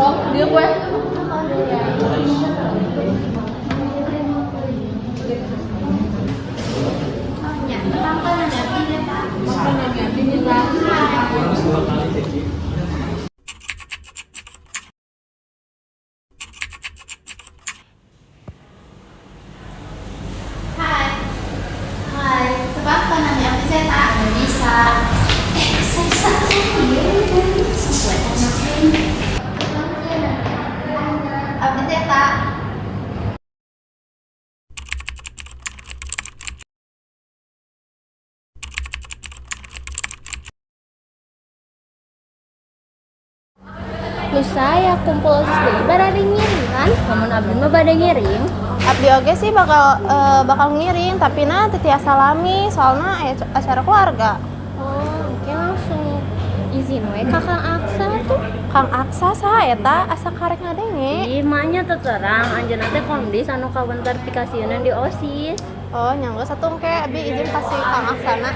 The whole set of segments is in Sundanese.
Sok, diuk we. Nya, tepangkeun nami abdi nya, Pak. Nami abdi Nyita. Hai. Hai, tepangkeun nami abdi Zeta. Bisa. Eh, saya sesuai Abdi Zeta. Lusa ya kumpul OSIS deui barari ngiring kan? Lamun abdi mah bade ngiring. Abdi oge sih bakal ngiring, tapi na teu tiasa lami soalna aya acara keluarga. Oh, oke, langsung izin we ka Kang Aksa tuh. Kang Aksa saha eta, asa karek ngadenge? Ih, maknya terang anjeunna teh komdis anu kawentar pikasieunan di OSIS. Oh, nya geus atuh, engke abdi izin ka si Kang Aksana.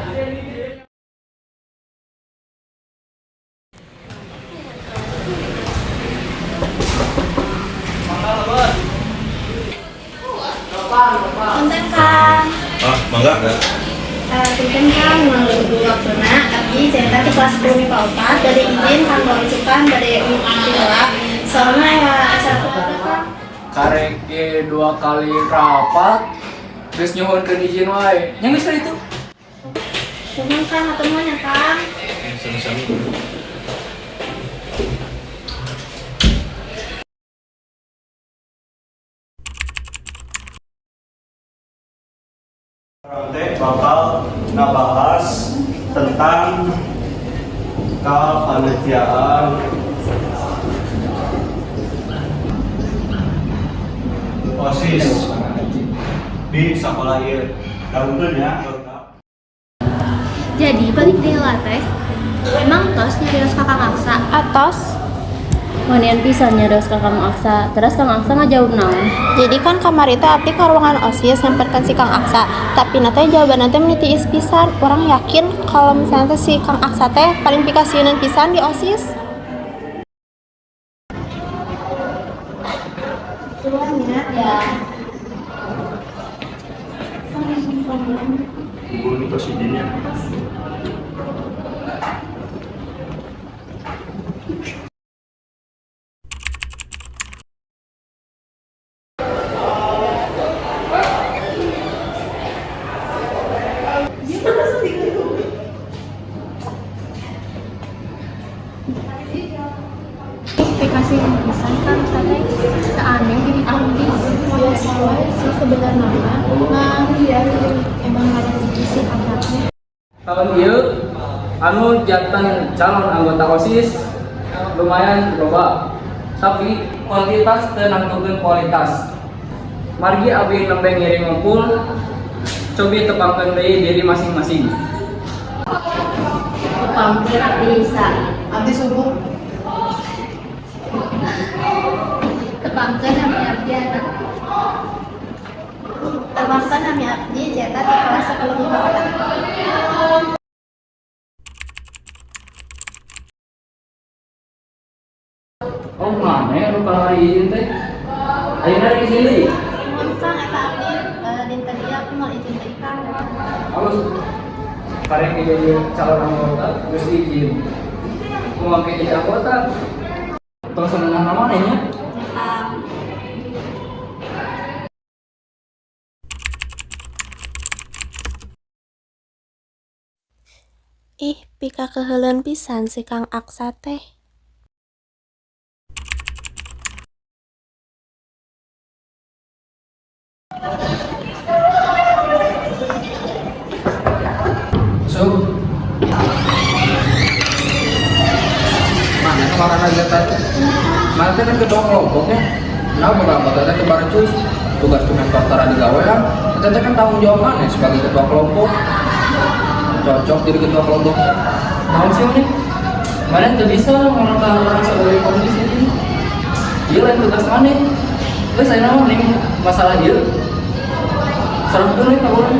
Punten, Kang. Ah, mangga. Punten Kang, menunggu waktuna. Abdi Zeta di kelas 10 MIPA 4 bade izin kanggo isukan bade abdi heula. Soalna aya acara keluarga, Kang. Karek ge dua kali rapat geus nyuhunkeun izin wae. Nya geus lah itu. Nuhun Kang, hatur nuhun ya, Kang. Sami-sami. Teh bakal ngabahas tentang kepanitiaan OSIS di sekolah ieu. Dangukeun ya. Jadi balik deui lah teh. Emang tos nyarios ka Kang Aksa? Atos. Wanian pisan nyarios ka Kang Aksa. Terus Kang Aksa ngajawab naon? Jadi kan kamari teh abdi ka ruangan OSIS nyamperkeun si Kang Aksa. Tapi na teh jawabanna teh meni tiis pisan. Urang yakin kalau misalnya teh si Kang Aksa teh paling pikasieunan pisan di OSIS. Ya. Ibu ini tos izinnya. Pikasieunan pisan Kang Aksa teh. Teu aneh jadi komdis. Biasa wae sih sebenarnya mah. Nah, emang ada sih karakternya. Tahun ieu anu janten calon anggota OSIS lumayan loba. Tapi kuantitas teu nangtukeun kualitas. Margi abdi nembe ngiring ngumpul, cobi tepangkeun deui diri masing-masing. Tepangkeun abdi Isa. Abdi subuh. Tepangkeun nami abdi anak. Tepangkeun nami abdi Zeta di kelas 10 MIPA 4. Oh, mana nu kamari izin teh? Ayeuna rek izin deui. Mun Kang, eta abdi dinten ieu abdi moal izin deui, Kang. Halus karek ge jadi calon anggota geus izin. Kumaha ke jadi anggota? Tong senengah mana nya? Ya, Kang. Ih, pikakeuheuleun pisan si Kang Aksa teh. So, mana kemarin aja tadi? Mana teh kan ketua kelompoknya? Nah, boga anggota teh teu barecus. Tugas cuma tara digawean. Eta teh kan tanggung jawab mana sebagai ketua kelompok? Cocok jadi ketua kelompok. Naon sih ini? Mana teu bisa ngorongkan orang sebagai komdis ini? Iya lain tugas mana? Geus ayeuna mah mending masalah ieu. Serahkeun we ka urang.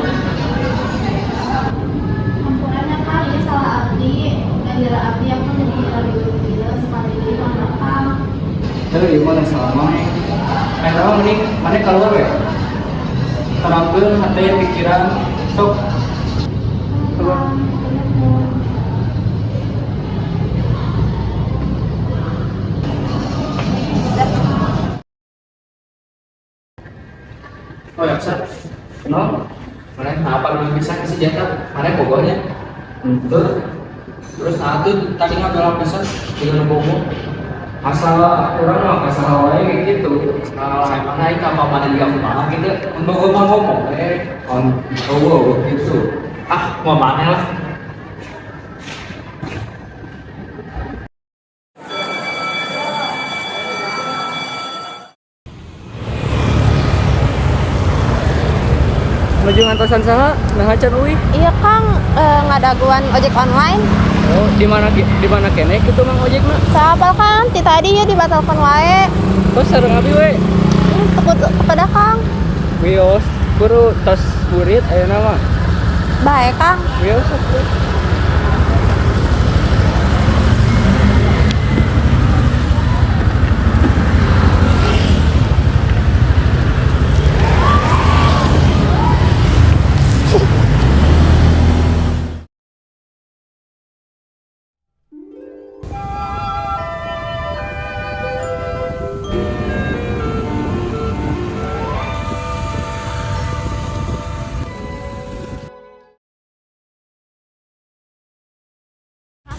Hampura nya Kang, ieu salah abdi. Gandira abdi aku jadi ribut kieu sekali deui mangga, Kang. Henteu ieu mah lain salah maneh. Ayeuna mah mending maneh keluar we. Tenangkeun hate pikiran sok. Keluar. Oh ya, Sa. No. Mana apa lu bisa kasih jatah? Mana bogohnya? Henteu. Terus nah tuh tadi ngambil pisan dengan bogo. Asal urang mah asal wae gitu. Nah, emang aing ka mana juga kumaha gitu. Mun bogo mah ngomong we. On oh gitu. Ah, mau mana lah. Nuju ngantosan saha? Nah can uih. Iya Kang, ngadaguan ojek online. Oh, di mana keneh kitu Mang ojekna? Sabar Kang, ti tadi ya dibatalkan wae. Terus sareng abi we. Tekut kepada Kang. Wios, guru tos burit ayeuna mah. Baik Kang. Wios atuh.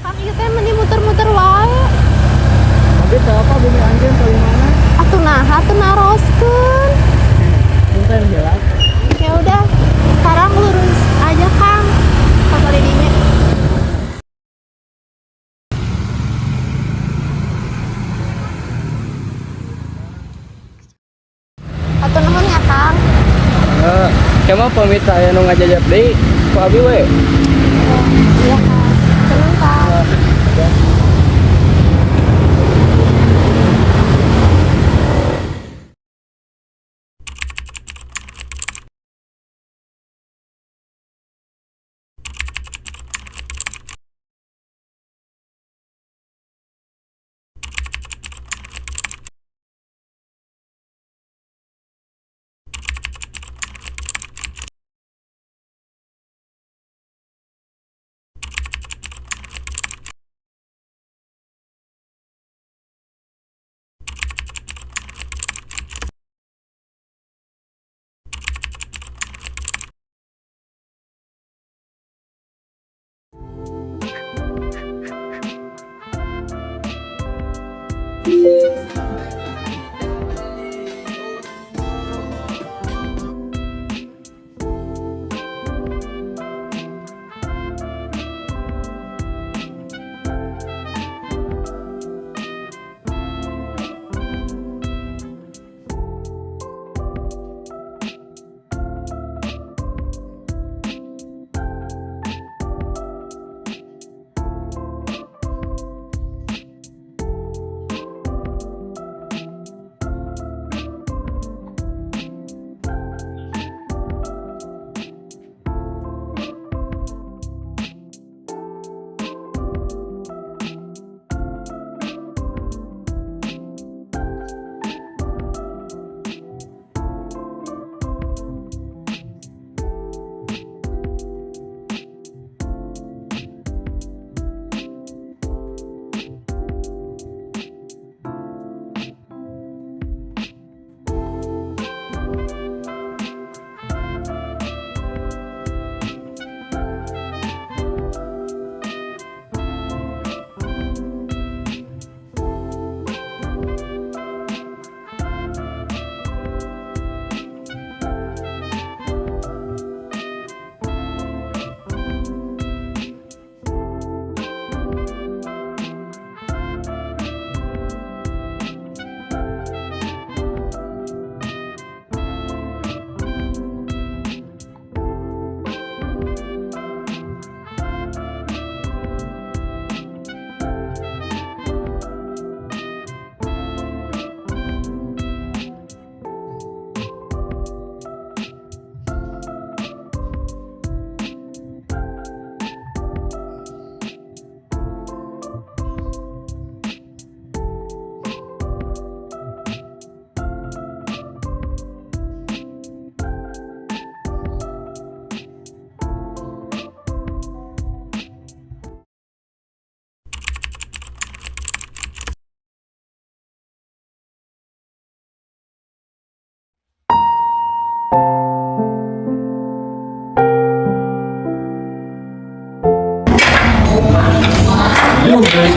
Kang ieu teh meni muter-muter wae. Abi teu apa bumi anjeun paling mana? Atuh nah, atuh naroskeun. Punten hilap. Ya udah, sekarang lurus aja Kang. Ka dinya. Hatur nuhun ya Kang. Heeh. Cuma pamit aya nu ngajajab deui ku abi we. Iya Kang. Seneng Kang.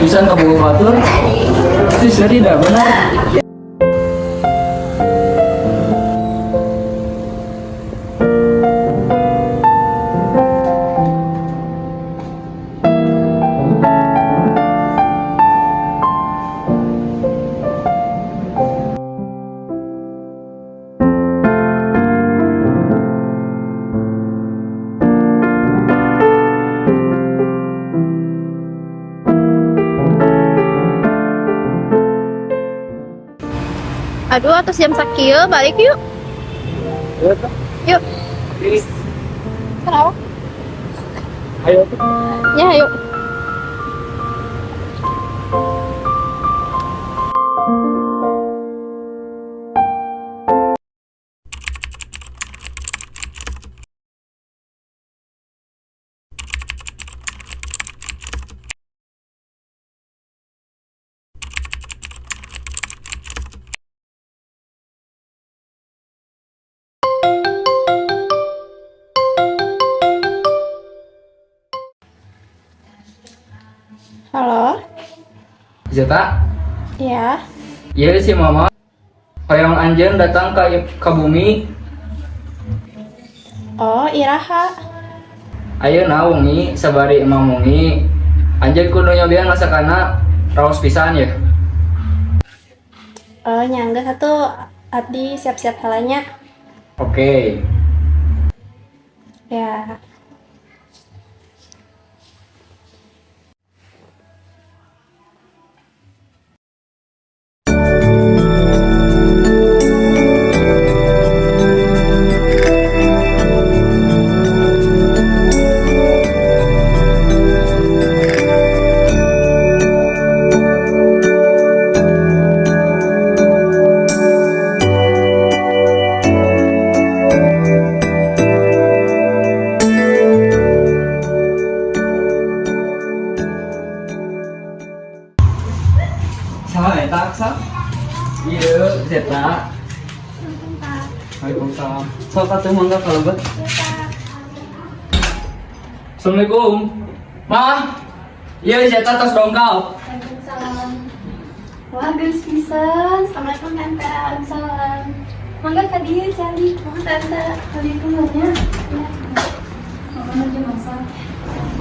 pisan kabogoh batur. Pasti seuri dah bener. Aduh, atas jam sakieu balik yuk. Yuk. Kenapa? Ayo. Ya, ayo. Halo. Zeta, Ya. iya si mama. Hoyong anjeun datang ke bumi. Oh, Iraha. Ayeuna wengi sabari imam wengi. Anjeun kudu nyobian masakana raos pisan ya. Oh, nyangga satu abdi siap-siap halanya. Oke. Ya. Saha eta Aksa? Iya, Zeta. Waalaikumsalam. Sok atuh mangga kalebet. Assalamualaikum. Mah. Iya, Zeta tos dongkap. Waalaikumsalam. Wah, geus pisan. Assalamualaikum Tante. Waalaikumsalam. Mangga ka dieu calik. Mohon Tante. Kali itu nya. Mama nuju masak.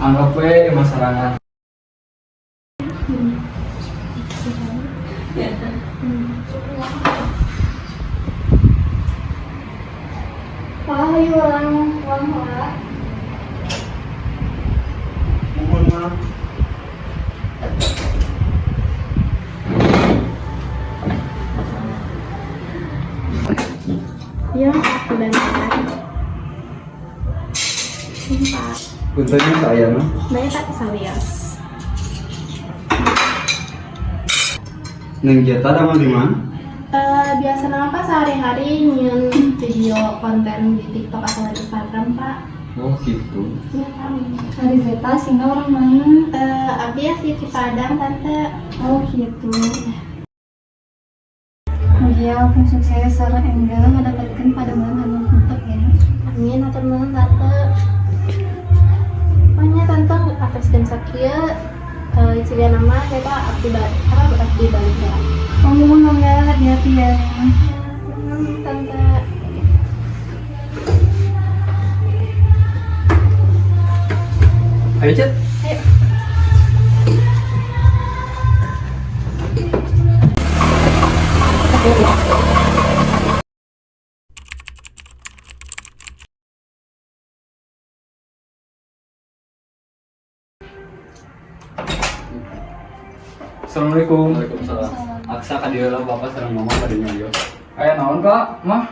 Anggap we masarangan. Wah, ayo orang uang lah. Mohon mah. Ya, aku bantuan. Ini Pak. Puntennya saya mah. Baik Pak Sawios. Neng Jeta damel di mana? Biasa nama Pak sehari-hari nyen video konten di TikTok atau di Instagram Pak. Oh gitu. Iya Pak. Hari Zeta sehingga orang mana? Abdi asli Cipadang Tante. Oh gitu. Mugia pun sukses sareng enggal mendapatkan padamelan anu mantep ya. Amin atur nuhun Tante. Pokoknya Tante atas jam sakieu ciga nama saya Pak abdi balik apa abdi balik ya. Oh, mohon mangga hati-hati ya. Nuhun, Tante. Ayo, Cet. Ayo. Assalamualaikum. Waalaikumsalam. Aksa ka dieu lah bapak sareng mama bade nyarios. Aya naon, Pak? Mah.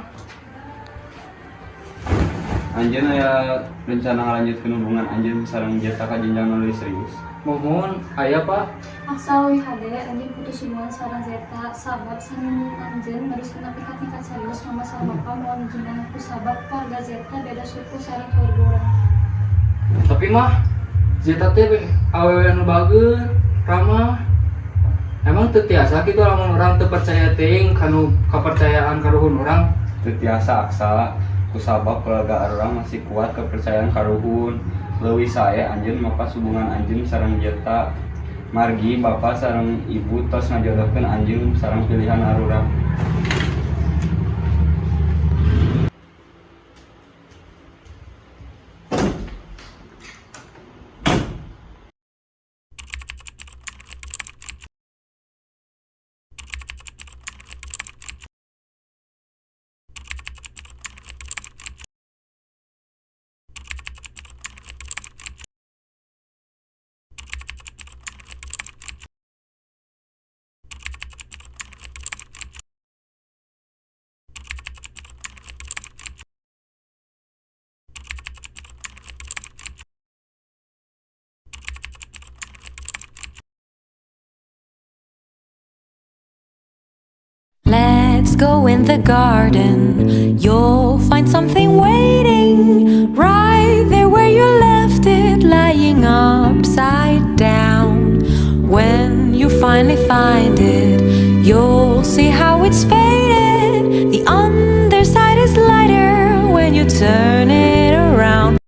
Anjeun aya rencana ngalanjutkeun hubungan anjeun sareng Jeta ka jenjang nu leuwih serius. Mohon, aya, Pak. Asal wih hade anjing putus hubungan sareng Zeta sabab saningin anjeun neruskeun nepi ka tingkat serius mama sareng bapak moal ngijinan ku sabab keluarga Zeta beda suku sareng keluarga urang. Tapi mah Zeta teh awewe anu bager, ramah. Emang teu tiasa kitu lamun urang teu percaya teuing kanu kepercayaan karuhun urang. Teu tiasa Aksa, kusabab keluarga urang masih kuat kepercayaan karuhun. Leuwih sae anjeun mapas hubungan anjeun sareng Jeta. Margi bapak sareng ibu tos ngajodohkeun anjeun sareng pilihan arurang. Let's go in the garden. You'll find something waiting right there where you left it, lying upside down. When you finally find it, you'll see how it's faded. The underside is lighter when you turn it around.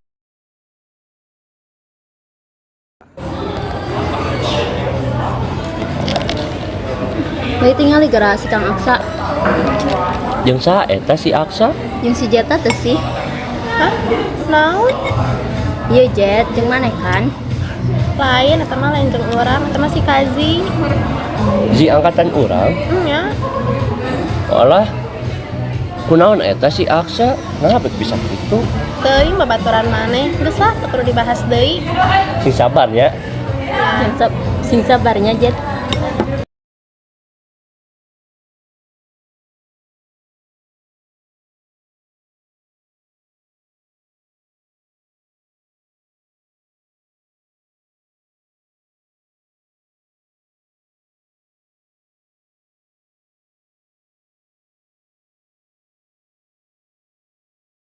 Bae tinggal geura si Kang Aksa. Jeung saha eta si Aksa? Jeung si Jeta teh sih. Hah? Naon? Iya Jet, jeung maneh kan? Lain eta mah lain jeung urang, eta mah si Kazi. Zi angkatan urang? Nya. Alah. Kunaon eta si Aksa? Ngapa bisa gitu? Teuing babaturan maneh. Geus lah, teu perlu dibahas deui. Sing sabar ya. Sing sabarnya Jet.